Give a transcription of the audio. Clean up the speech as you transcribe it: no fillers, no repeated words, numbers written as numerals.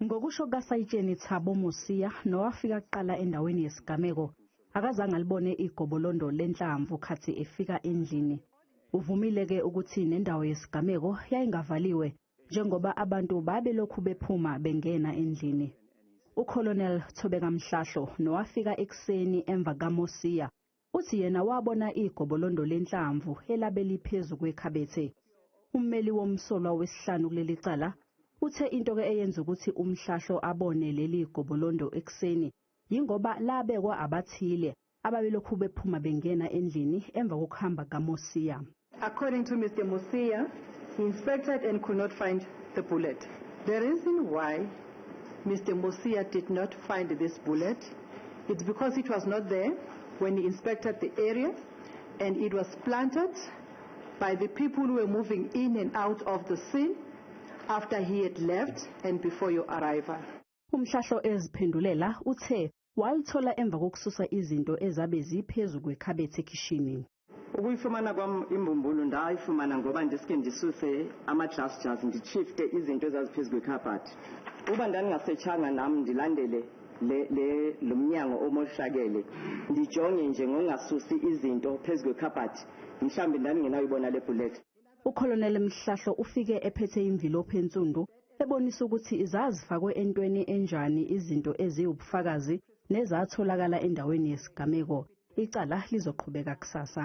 Ngokusho kukaSayitsheni Thabo Mosia, nowafika kuqala endaweni yesigameko, akazange alibone igobolondo lenhlamvu khathi efika endlini. Uvumile-ke ukuthi nendawo yesigameko yayingavaliwe njengoba abantu babelokhu bephuma bengena endlini. UColonel Thobeka Mhlahlo, nowafika ekuseni emva kaMosia, uthi yena wabona igobolondo lenhlamvu elabe liphezu kwekhabethe. Ummeli womsolwa wesihlanu kuleli cala uthe into-ke eyenza ukuthi uMhlahlo abone leli gobolondo ekuseni yingoba labekwa abathile ababelokhu bephuma bengena endlini emva kokuhamba kaMosia. According to Mr. Mosia, he inspected and could not find the bullet. The reason why Mr. Mosia did not find this bullet is because it was not there when he inspected the area, and it was planted by the people who were moving in and out of the scene after he had left and before your arrival. UMhlahlo eziphendulela uthe walithola emva kokususa izinto ezabe ziphezu kwekhabethe ekhishini. Ukuyifumana kwam imbumbulu, ndayifumana ngoba ndiske ndisuse ama-glass jars, nditshifte izinto ezaziphezu kwekhabhathi. Uba ndandingasetshanga nam ndilandele le lo mnyango omoshakele, ndijonge nje ngongasusi izinto phezu kwekhabhathi, mhlawumbi ndandingenayibona le bullet. UColonel Mhlahlo ufike ephethe imvilophi ensundu ebonisa ukuthi zazifakwe entweni enjani izinto eziwubufakazi nezatholakala endaweni yesigameko. Icala lizoqhubeka kusasa.